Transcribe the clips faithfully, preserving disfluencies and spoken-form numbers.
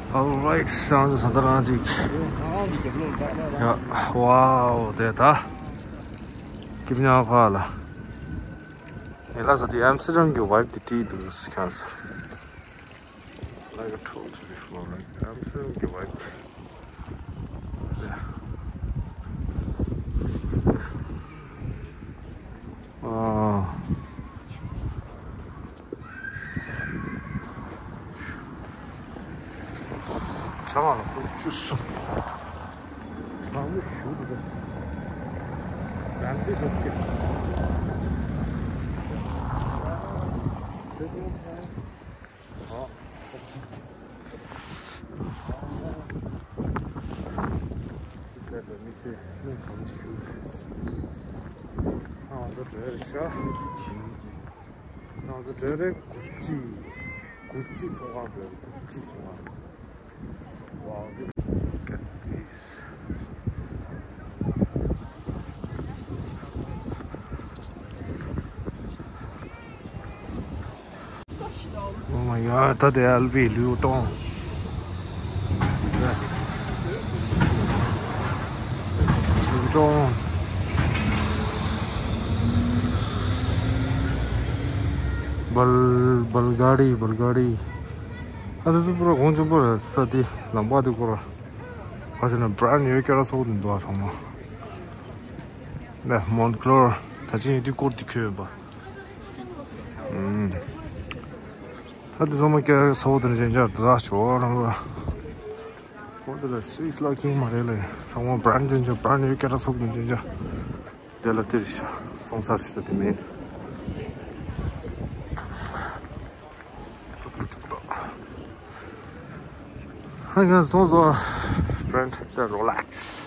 Alright, ཤང་ཟ་ད་རང་ཅིག་ཡ། ཝའོ་དེ་ད་ཀིབ་ཉག་ཕ་ལ། ཨེ་ལ་ས་དེ་ཨམ་སི་ཊར་ཌམ་གི་ཝའིབ་དེ་བྲིས་འདུག་ཤང་ཟ། Like I told you before, like, I'm still gonna like, yeah. Oh. Tamam, ucuz. Tamam, şurada. Ben de basket. Wow, look at this. Oh my god, ད་དེ་ཨལ་བི་ལུའུ་ཏོང་། ལུའུ་ཏོང་། བལ་བལ་ག་རི་བལ་ག་རི། ཨ་དེ་ཚོ་པུ་ར་གོང་ཆེན་པོ་རེད་ས་དེ་ལམ་པ་དེ་སྐོར་ག་ཟེར་ན་བྲན་ཡོད་ཀྱ་ར་སོགས་དེ་འདུག་ཨ་ཚང་མ། ལ་མོན་ཀློར་ད་ཅི་ཡིན་དུས་སྐོར་དེ་ཁྱོད་ཡོད་པ། ཨུམ། ད་དེ་ཚང་མ་སྐད་གསལ་པོ་དེ་འདྲ་ཅན་ཅར་དུ་ད་ཇོ་རང་ར། འོ་དེ་ལ་སུད་སི་ལ་ཁྱོད་མ་རེད་ལ་ཚང་མ་བྲན་ཅན་ཅོ་བྲན་ཡོད་སྐད་གྲགས་ཚོགས་དེ་འདྲ་ཅན་ཅར། དེ་ལ་དེ་རེད་ཤག་ཚོང་ས་རེད་ཤག་དེ་མིན། ཧ་ང་སོང་སོང་། བྲན་ད་རོ་ལེགས།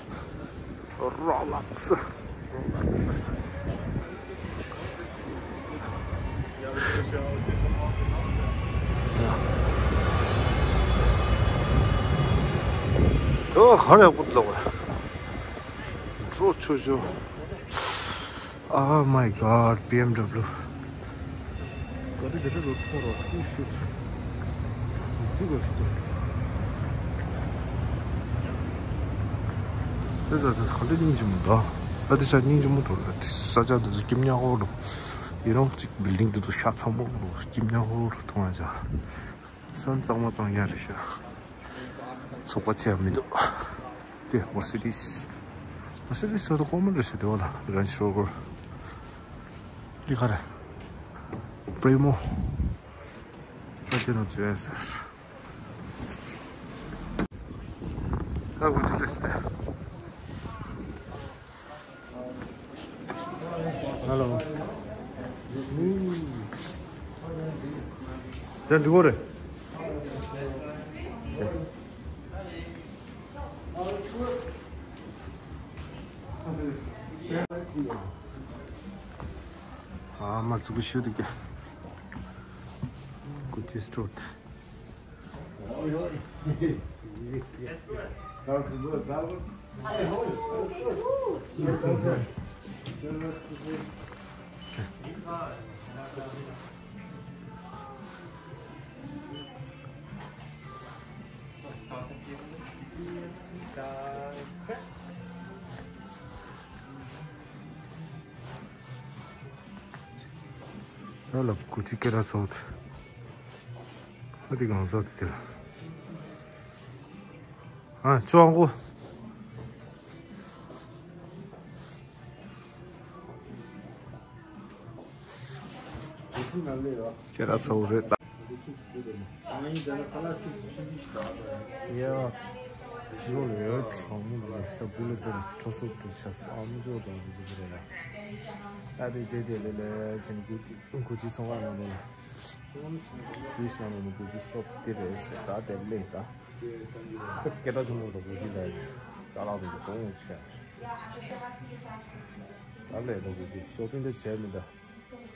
རོ་ལེགས། ད་ག་རེ་ཡག་པོ་འདུག་ལ། འགྲོ་ཆོག་ཆོག Oh my god, B M W. ག་དུས་ག་དུས་རོ་ཐོ་རོ་ཧུ་ཤུ། ཟི་གོ་ཤུ། དེ་ཚོ་ག་འདྲ་སྙིང་རྗེ་མོ་འདུག་ཨ་དེ་ཤ་སྙིང་རྗེ་མོ་འདུག་ལ་དེ་ས་ཆ་དེ་ཚོ་སྐྱིབ་ཉག་ཧོ་འདུག་ཡི་རང་གཅིག་བིལ་ཌིང་དེ་ཚོ་ཤ་ཚ་མོ་འདུག་སྐྱིབ་ཉག་ཧོ་འདུག་མཐོང་ཡ་ཆ། སང་གཙང་མ་གཙང་ཡ་རེད་ཤག་ཚོགས་པ་ཆེ་བ་མི་འདུག་དེ་མོ་སི་ཏིས། མོ་སི་ཏིས་ཟེར་དུས་ཀོ་མོན་རེད་ཟེར་དེ་བ་ལ་རེན་ཇི་རོ་ཝར། འདི་ག་རེད། པྲེ་མོ། ད་དེ་ནང་བྱོས་ཟེར། ད་གུ་ཅི་རེད་ཟེར། Hello. ད་འགྲིག་གོ་རེད། ཨ་མ་ཙུ་གུ་ཤུ་དུ་ཀྱ། Gucci store. ཡ་ལ་གུ་ཅི་སྐད་ར་ཚོགས། ཨ་དེ་གང་ཟག་དེ་དེ་ལ། ཨ་ཅོག་གོ། སྐད་ར་ཚོགས་རེད་ད། ཡ། ཕྱི་ལོགས་ལ་ཡར་གྲང་མོ་ལ་ས་སྦུག་ལ་དེར་ཁྲོ་སོབ་ཁྲོ་ཆ་ས་ཨམ་ཅོག་དང་དེ་ཚོ་རེད་ལ། ད་དེ་དེ་དེ་ལེ་ལེ་ཕྱིན་གུ་ཅི་གུ་ཅི་ཚོང་ཁང་ནང་ལོགས་ལ། སུད་སི་ནང་ལོགས་ནས་གུ་ཅི་ཤོབ་དེ་རེད་ཟེར་ད་དེ་ལེ་ད། སྐད་གྲགས་ཆེན་པོ་དང་གུ་ཅི་ལ་ཡིན། ཅ་ལག་དེ་གོང་ཆེ། ད་ལེ་ད་གུ་ཅི་ཤོ་པིང་དེ་བྱས་མི་ད།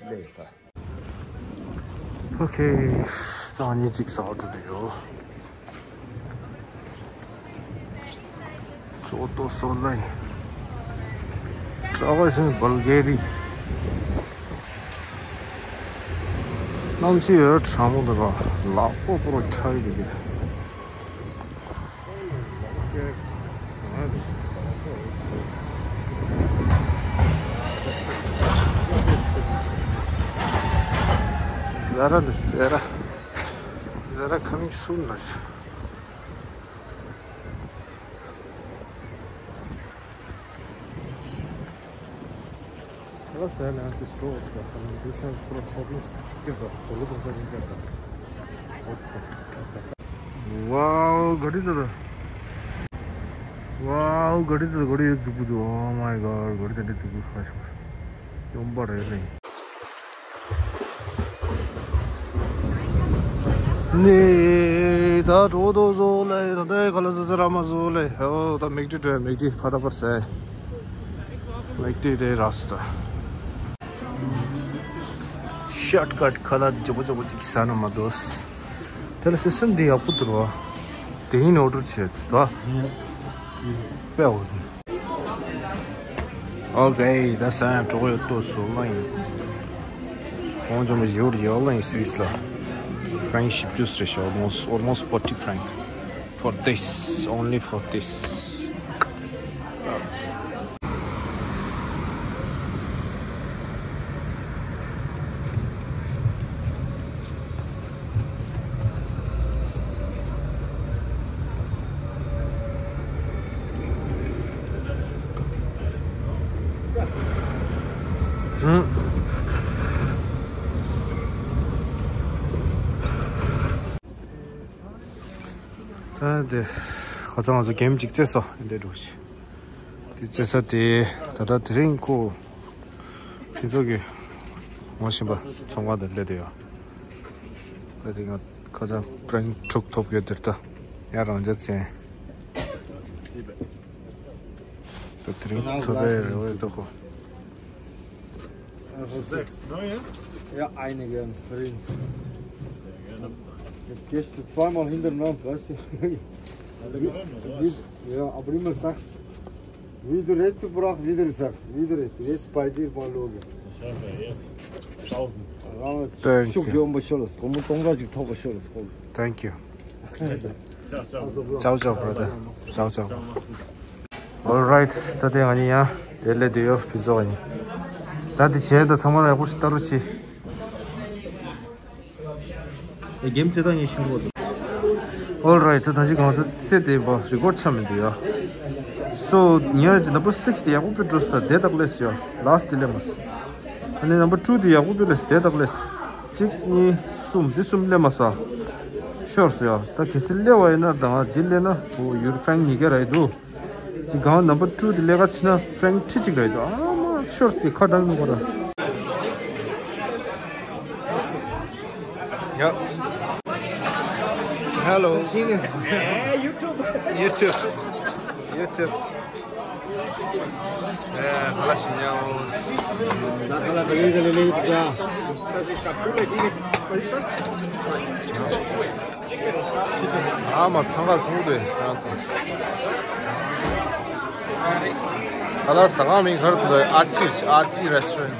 ལེ་ད། ཨོ་ཁེ། ད་ཨ་ནི་གཅིག་ཟ་བ་འགྲོ་གི་ཡོད། ཅོ་ཏོ་སོ་ལའི། གྲྭ་པ་ཞིག་བལ་གེ་རི། གནམ་གཤིས་ཡོད་གྲང་མོ་འདུག་ག་ལག་པ་པོ་ར་འཁྱག་གི་འདུག་གི Zara, this Zara. Zara coming soon, like. Hello, sir. Now this store, this is for shopping. Wow, gari da. Wow, gari da, gari da. Oh my God, gari da, da. ནི་ད་འགྲོ་དོ་བཟོ་ལེ། ད་ལྟའི་ཁ་ལ་ཟ་ཟ་ར་མ་བཟོ་ལེ། ཨོ་ད་མིག་ཏི་འགྲོ་མིག་ཏི་ཕ་ད་པར་ཟེ། མིག་ཏི་དེ་རག་སོ་ད། ཤོཊ་ཀཊ་ཁ་ལ་འདི་ཇོ་བོ་ཇོ་བོ་ཅིག་ཟ་ན་མ་འདོད། དེ་ལ་སི་སི་ཊམ་འདི་ཡག་པོ་འདུག་ར། དེ་ཡིན་ཨོ་ཌར་བྱེད་དོ། དཔེ་འོ་དེ། ཨོ་ཀེ། ད་ས་ཡང་གྲོགས་ཡོད་ཏོ་སོ་ལ་ཡིན། ཁོང་ཚོ་མི་ཡོད་ཡོད་ལ་ཡིན་སུད་སི་ལ། franc བཞི་བཅུ་རེད་ཤག almost, almost forty franc. For this, only for this. ད་དེ་ཁ་སང་ང་ཚོ་གེམ་གཅིག་རྩེས་སོ་འདི་འགྲོ་ཞིག་དེ་རྩེ་ས་དེ་ད་ལྟ་དེ་རིང་ཁོ་ཁྱེད་ཚོ་གི་ངོ་ཤེས་པ་ཚོང་ཁང་དུ་སླེབས་དེ་ཡོད། ད་དེ་ང་ཁ་སང་franc དྲུག་ཐོབ་ཡོད་དེར་ད་ཡང་རང་འཇགས་ཚན་ད་དེ་རིང་ཐོབ་པའི་རེ་བ་ཡོད་ད་ཁོ། Sechs, ne? Ja, einige drin. Ich gehe zweimal hintereinander, weißt du? Wie, ja, aber immer sechs. Wieder Retterbrach, wieder sechs, wieder Retter. Jetzt bei dir mal schauen. Ich habe jetzt tausend. Thank you. Thank you. Ciao, ciao, brother. Ciao, ciao. All right, ད་དེ་ང་གཉིས་ཡང་དེ་ལས་དུས་ཡོད་ཕུན་ཚོགས་ཡིན། ད་དེ་བྱས་ད་ཚང་མ་ལ་ཡག་པོ་ཞིག་ལྟ་རོགས་གྱིས། All right, ད་ད་ཅི་གང་ཚོད་ཚེ་དེ་བ་རི་ཀོཌ་ཆ་མི་འདུག་ཡ། So ཉ་ཅི་number six དེ་ཡག་པོ་པེ་འགྲོ་སོང་ད་དེ་དག་ལས་སོ་ཡ། Last དེ་ལས་མ་སོང་། ཨ་ནི་number two དེ་ཡག་པོ་པེ་ལས་དེ་དག་ལས། གཅིག་གཉིས་གསུམ་འདི་གསུམ་སླེབས་མ་སོང་། ཤོར་སོང་ཡ། ད་གལ་སྲིད་སླེབས་པ་ཡིན་ན་ད་ང་འདི་སླེབས་ན་འོ་ཡུར་franc ཉིས་བརྒྱ་རག་གི་འདུག་འདི་གང་number two དེ་སླེབས་ཀ་ཕྱིན་ན་franc ཁྲི་གཅིག་རག་གི་འདུག་ཨ་མ་ཤོར་སོང་ཁ་གྲང་ནི་ཁོ་ར། ཡ། Hello. ཡ། YouTube. YouTube. YouTube. ཡ། ག་ལ་ཞིག་ཉལ། ད་ག་ལ་ག་ལེ་ག་ལེ་ལེ་ཡ། ཨ་མ་འཚང་ཁ་ཐུང་དུ་ང་ཚོ། ག་ལ་ཟ་ཁང་མིང་ག་རེ་འདུག་ཨ་ཅི། ཨ་ཅི་restaurant.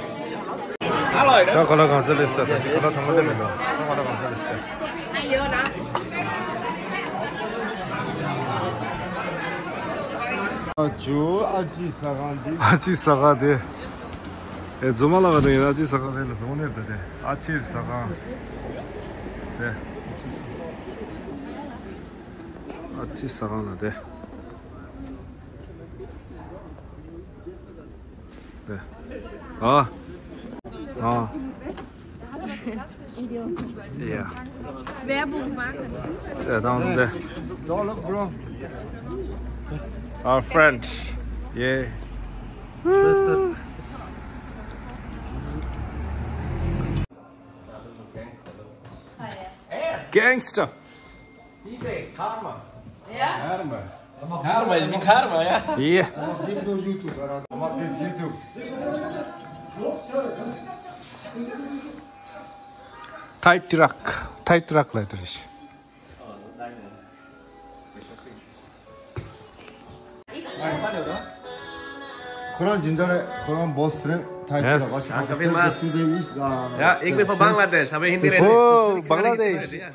ད་ག་ལ་གང་ས་ལེས་ད་ད་ཅི་ག་ལ་ཚང་མ་ལེ་མེད་ད། ད་ག་ལ་གང་ས་ལེས་ད། ཨ་ཅོ་ཨ་ཅི་ཟ་ཁང་འདི། ཨ་ཅི་ཟ་ཁང་དེ། ཨེ་རྫུན་མ་ལབ་པ་དེ་ཡིན་ཨ་ཅི་ཟ་ཁང་དེ་ལ་བཟོ་ནས་ད་དེ་ཨ་ཅི་ཟ་ཁང་། དེ། ཨ་ཅི་ཟ་ཁང་ལ་དེ། ཨ། ཨ། Yeah. Werbung machen. Yeah, down there. Don't look, bro. Our friend. Yeah. Schwester. Gangster. He say karma. Yeah. Karma. Karma, you mean karma, yeah? Yeah. Ama biz no YouTube, ama biz YouTube. Tight truck. Tight truck ལ་དེ་རེད། ཁོ་རང་སྦྱིན་བདག་རེད། ཁོ་རང་boss རེད། Tight truck. Yes. Thank you very much. Yeah, ik ben van Bangladesh. Habe Hindi. Oh, Bangladesh. Yeah.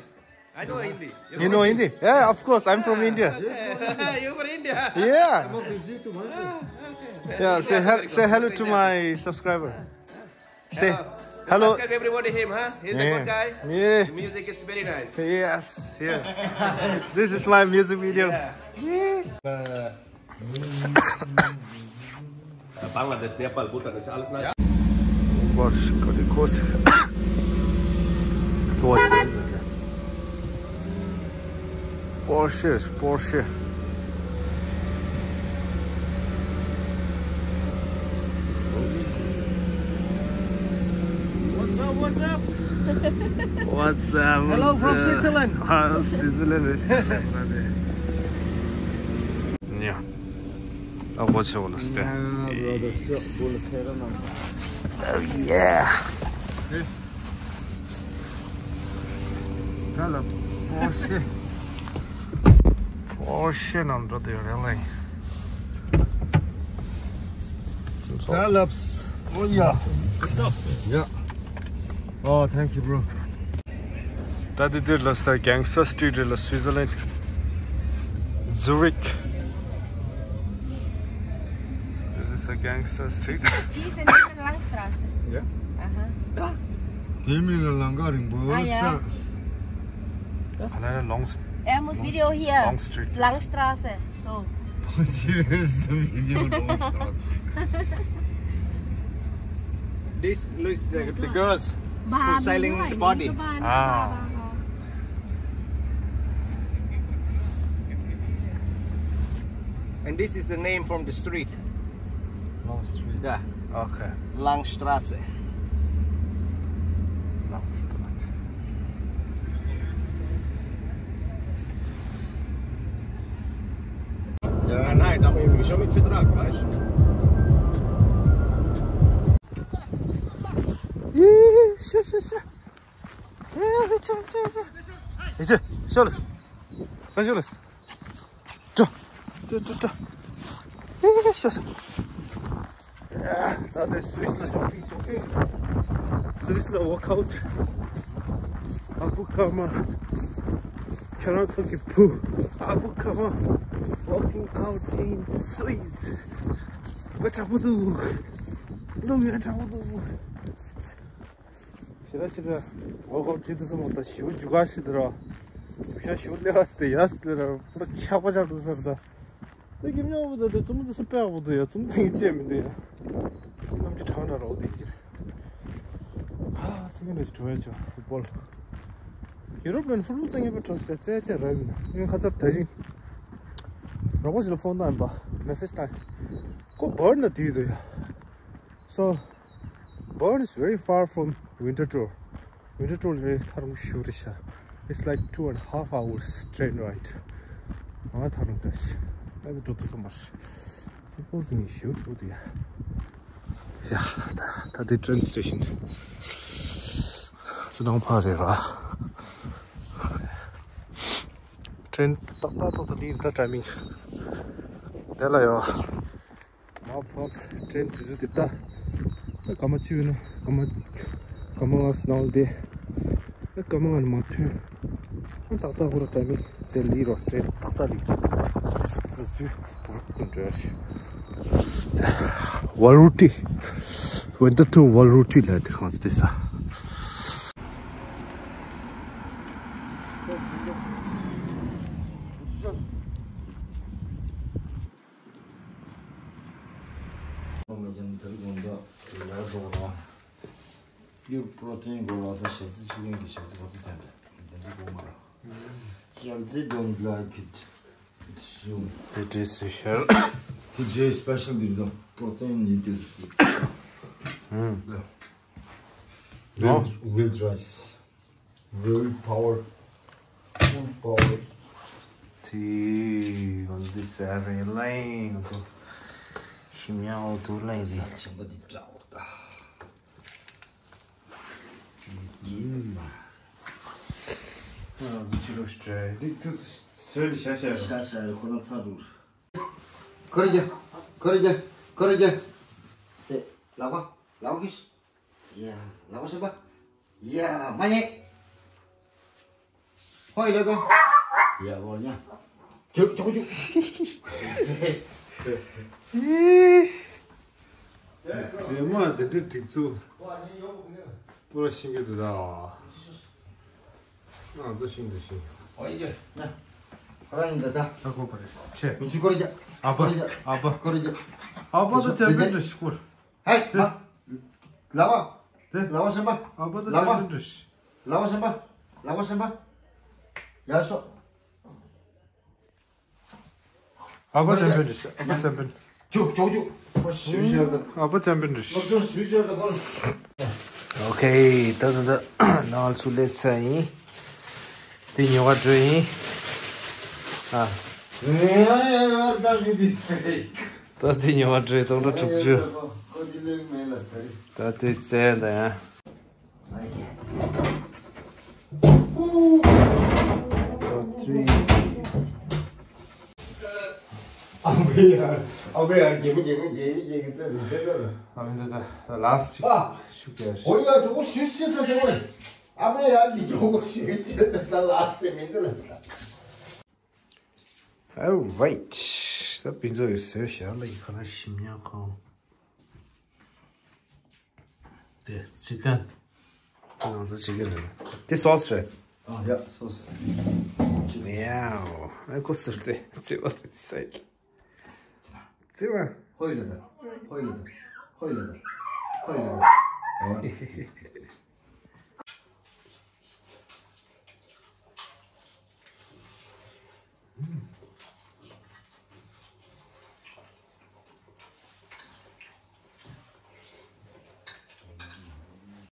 I know Hindi. You know Hindi? Yeah, of course. I'm from India. You're from India? Yeah. Yeah, say hel-, say hello to my subscriber. Say. Hello. Subscribe everybody him, huh? He's a good guy. Yeah. The music is very nice. Yes, yes. This is my music video. Yeah. Bangladesh, Nepal, Bhutan, ist alles nice. Porsche, got the course. Porsche, Porsche. What's up, what's up? What's up? Hello from Switzerland. Ah, Switzerland. Yeah. Oh, what's your last? Yeah, brother. Oh, yeah. Tell him. Oh, shit. Oh, shit, I'm not doing really. Tell us. Oh, yeah. What's up? Yeah. Oh, thank you, bro. ད་འདི་འདིར་ལ་སྟ་Gangster Street རེད་ལ། Switzerland, Zurich. This is a gangster street. Diese nehmen Langstraße. Ja? Aha. དེ་མིན་ལ་ལམ་ཁ་རིང་པོ་ས། Ah, ja. Long, Er muss Long, Video hier. Long Street. Langstraße. So. This looks like the girls who selling the body. Ah. And this is the name from the street. Long Street. Yeah. Okay. Langstraße. Langstraße. Ja, nein, aber ich schon mit Vertrag, weißt du? Schau, schau, schau. Ja, ja, schau, schau, schau. Ist er? Schau das. Was ist das? Da, da, da, da. Ja, ja, schau, schau. ད་ལྟ་སུད་སི་ལ་ཇོག་གིང་ཇོག་གིང་། སུད་སི་ལ་ཝོག་ཨའུཊ། ཨ་བུ་ཀ་མ། ཁྱེད་རང་ཚོ་གི་བུ། ཨ་བུ་ཀ་མ། Working out in Swiss. དཔེ་དྲག་པོ་འདུག། རླུང་ཡང་དྲག་པོ་འདུག། ཞེ་དྲག་ཞེ་དྲག་ཝོག་ཨའུཊ་བྱེད་དུས་སོང་། ད་ཞེ་པོ་རྒྱུག་ག་ཞིག་འདུག་ར། རྒྱུག་ཤ་ཞེ་པོ་སླེབས་ས་དེ་ཡ་སི་དེ་ར། པུ་ར་ཆག་པ་ཆག་འགྲོ་ས་རེད་ད། ད་གི་མྱོང་བ་ད་དེ་ཙུམ་དུ་སུ་པེག་པོ་འདུག་ཡ། ཙུམ་ཙིག་གི་ཅེས་མི་འདུག་ཡ། གནམ་གྱི་གྲང་འདྲ་རོགས་དེ་ཀྱིར། ཧ་སེ་མི་འདྲ་ཞིག་བྲོ་ཡ་ཆོ་ཧྥུ་ཊི་བོལ། ཡུ་རོབ་ལན་ཧྥུ་ཊི་བོལ་ཙང་ངེས་པ་བྲོ་སེ་ཙེ་ཅེ་ར་ཡིན། ངས་ཁ་ཚར་ད་ཞིང་རོགས་པ་ཞིག་ལ་ཕོན་བཏང་ཡིན་པ། མེ་སེ་ཇི་བཏང་ཡིན། ཁོ་བར་ན་དེ་འདུག་ཡ། So Bern is very far from Winterthur. Winterthur ལས་ཐག་རིང་ཤོས་རེད་ཤག། It's like two and a half hours train ride. ང་ཐག་རིང་ད་ཤི། ཨ་ནི་འགྲོ་དུས་སོང་མ་ཤི། ཧྥུ་ཊི་བོལ་ནི་ཤོས་འགྲོ་དུས་ཡ། ཡ། ད་ད་དེ་train station. སུ་དང་ཕ་རེད་ར། train ཏག་ཏག་ཏག་ཏག་འདི་ད་timing དེ་ལ་ཡོད། མ་ཕབ། train དུས་ཚོད་དེ་ལྟ། ད་སྐར་མ་བཅུ་ཡོད་ན་སྐར་མ་སྐར་མ་ལྔ་ནང་བསྡད། ད་སྐར་མ་ལྔ་ནས་མ་ཐོན། ཨ་ཏག་ཏག་ཁོ་ར་timing དེ་ལི་རོ། train ཏག་ཏག་ལི་ཀི་ད་ཚུལ་བུར་ཀུན་འགྲོ་ཡ་ཞིག། Vallutti. Winterthur Vallutti ལ་དེ་གང་ཚོད་དེ་ས། ཁོང་གི་རྒྱུན་དུ་དགོངས་དག་ལ་སོགས་དང་། ཡུ་པྲོ་ཊིན་དགོས་ལ་ད་ཞག་རྩི་ཆུ་ལེན་གྱི་ཞག་རྩི་ག་ཚོད་ཐོན་རེད། དེ་ཚོ་དགོས་མ་རེད། ཞག་རྩི་don't like it. Soon. Today special. Today special དེ་ཚོ་པྲོ་ཊིན་ནི་དེ་ཚོ། ཧུམ། Grilled, grilled rice. Very power. Full power. ཏི། འོ་འདི་ཟ་རེ་ལེན་ཏོ། ཤི་མྱང་འོ་དུ་ལེན་ཟི། ཆེན་པོ་འདི་འདྲ་འོ་ད། ཡིན་མ། ང་རང་ཚོ་ཕྱི་ལོགས་སྤྲད་འདི་ཁྱོད་ཚོ་ཟོས་ནས་བཞག་བཞག་ཡོད། བཞག་བཞག་ཡོད། ཁོ་རང་ཚ་འདུག། ཁོ་རེ་རྒྱ། ཁོ་རེ་རྒྱ། ཁོ་རེ་རྒྱ། དེ་ལག་པ་ལག་པ་ཁྱེར། ཡ། ལག་པ་གསུམ་པ། ཡ། མ་ཉེས། ཧོ་ཡི་ལོ་དོ། ཡ་བོ་ཉ། ཁྱུག་ཁྱུག་ཁྱུག། ཟེ་མ་དེ་འདྲ་འགྲིག་ཚུལ། པུ་ར་ཤིང་གི་འདུག་ད། ང་ཚོ་ཤིང་འདུག་ཤིང་། ཨོ་ཡིན་གྱི་ན། ཁོ་རང་ཡིན་ད་ད། ད་ཁོ་པ་རེད་ཆེ། མི་ཆུ་ཀོ་རེ་རྒྱ། ཨ་ཕ། ཀོ་རེ་རྒྱ། ཨ་ཕ། ཀོ་རེ་རྒྱ། ཨ་ཕ་ད་ཆེན་པོ་འདྲ་ཤི་ཀོར། ཧེ་མ། ལ་བ། དེ། ལ་བ་སེམས་པ། ཨ་ཕ་ད་ལ་བ། ཆེན་པོ་འདྲ་ཤི། ལ་བ་སེམས་པ། ལ་བ་སེམས་པ། ཡར་ཤོག། ཨ་ཕ་ཆེན་པོ་འདྲ་ཤི། ཨ་ཕ་ཆེན་པོ་འདྲ། ཇུ་ཇུ་ཇུ། ཨ་ཕ་ཆེན་པོ་འདྲ་ཤི། སློབ་སྦྱོང་ཞུས་ཤར་དང་གོ། ཨོ་ཁེ། ད་ད་ད་ནང་ཚུ་ལས་ཚ་ཡིན། དེ་ཉོ་བ་འགྲོ་ཡིན། ཨ། ད་མི་དེ། ད་དེ་ཉོ་བ་འགྲོ་ཡིན་སྟོང་ཕྲག་དྲུག་ཅུ། ད་དེ་རྩེ་ད་ཡ། ཨ་མའི་ཡར། ཨ་མའི་ཡར་རྒྱལ་པོ་རྒྱལ་པོ་རྒྱལ་ཡིན་རྒྱལ་གྱི་རྩེ་དེ་རྩེ་ད་ར། ཨ་མའི་འདི་ད་ལ་སི་ཅིག་ཨ། ཤུགས་རྒྱག་ཞིག་ཨོ་ཡ་གྲོགས་པོ་ཞུས་ཤེས་ས་ཆེ་བ་རེད། ཨ་མའི་ཡར་གྱི་གྲོགས་པོ་ཞུས་ཤེས་ས་ད་ལ་སི་ཅིག་མི་འདི་ལ། Alright. ད་བི་ཛོ་ཡི་ཟས་ཞག་ལ་ཡི་ཁ་ན་ཞིམ་ཉག་ཁང་། དེ་ཅི་ཀན། དེ་ང་ཚོ་ཅི་ཀན་རེད། དེ་སོ་སི་རེད། ཨ་ཡ་སོ་སི། མེའོ། ཨ་ཁོ་སི་རེད། ཙི་བ་དེ་ཙི་སའི་ཙི་བ། ཧོ་ཡི་ལ་ད། ཧོ་ཡི་ལ་ད། ཧོ་ཡི་ལ་ད། ཧོ་ཡི་ལ་ད།